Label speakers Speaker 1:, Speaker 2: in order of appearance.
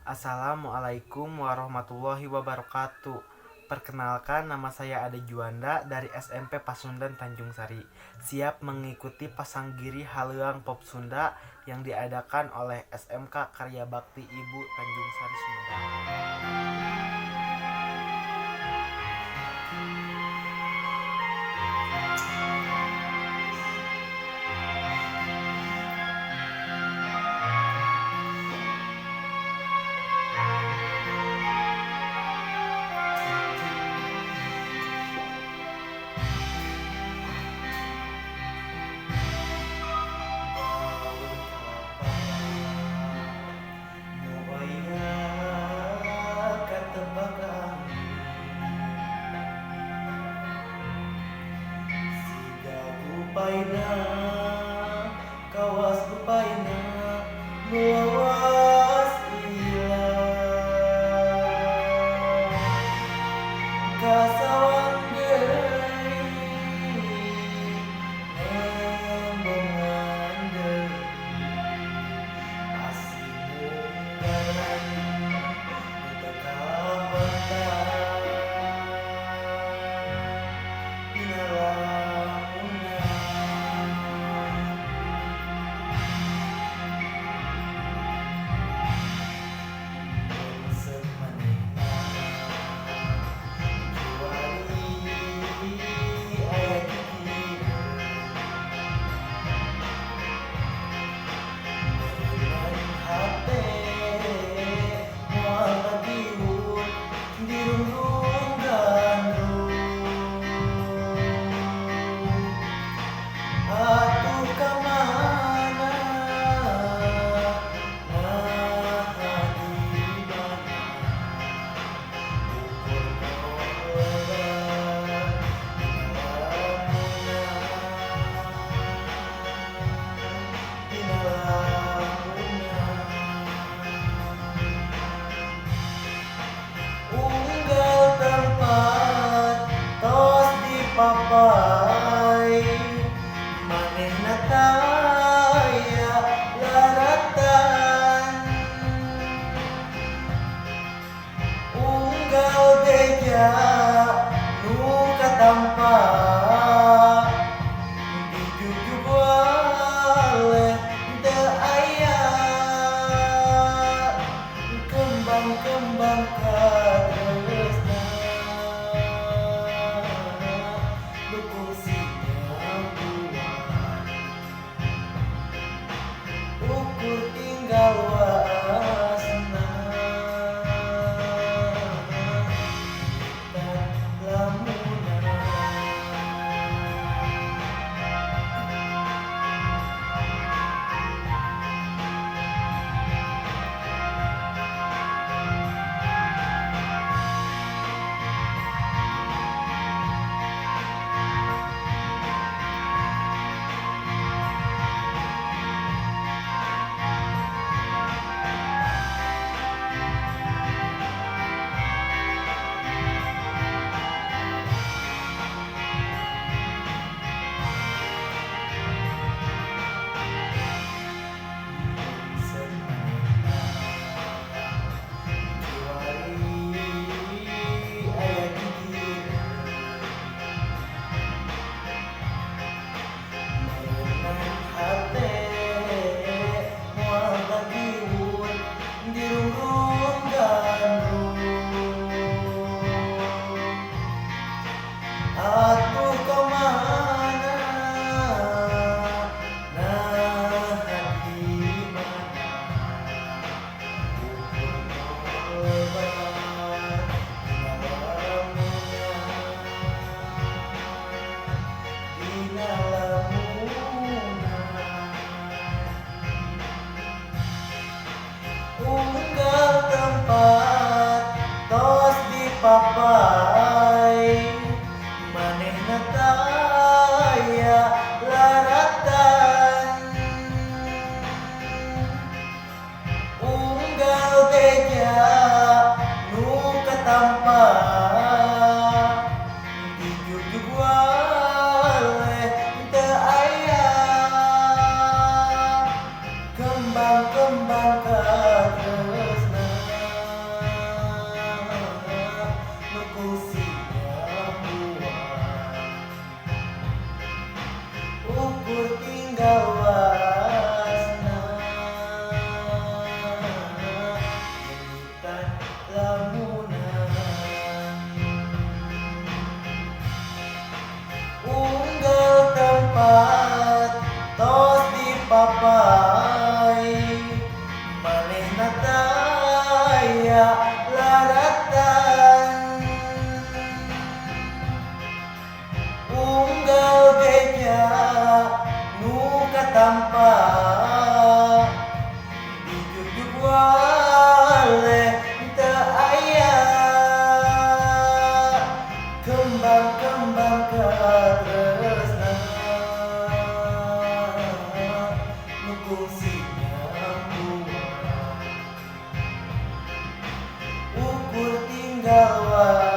Speaker 1: Assalamualaikum warahmatullahi wabarakatuh. Perkenalkan, nama saya Ade Juanda dari SMP Pasundan Tanjung Sari. Siap mengikuti Pasanggiri Haleuang Pop Sunda yang diadakan oleh SMK Karya Bakti Ibu Tanjung Sari Sumedang.
Speaker 2: Paina kawas rupaina lawas ilang kasawang deui nembongan deui asing munggaran teu kawentar dina lamunan. Resep manehna kiwari aya gigireun, meureunan hate moal tagiwun dirungrung gandrung. Atuh ka mana, naha di mana, ukur molebar dina lamunan, dina lamunan. Unggal tempat tos dipapai manehna taya laratan, unggal beja nu katampa dijugjug waleh teu aya, kembang-kembang katresna nu kungsi nyambuan ukur tinggal waasna tan lamunan. Resep manehna kiwari aya gigireun, meureunan hate moal tagiwun dirungrung gandrung. Atuh ka mana, naha di mana, ukur molebar dina lamunan, dina lamunan. Unggal tempat tos dipapai manehna taya laratan, unggal beja nu katampa dijugjug waleh teu aya, kembang-kembang katresna. Tinggal wae.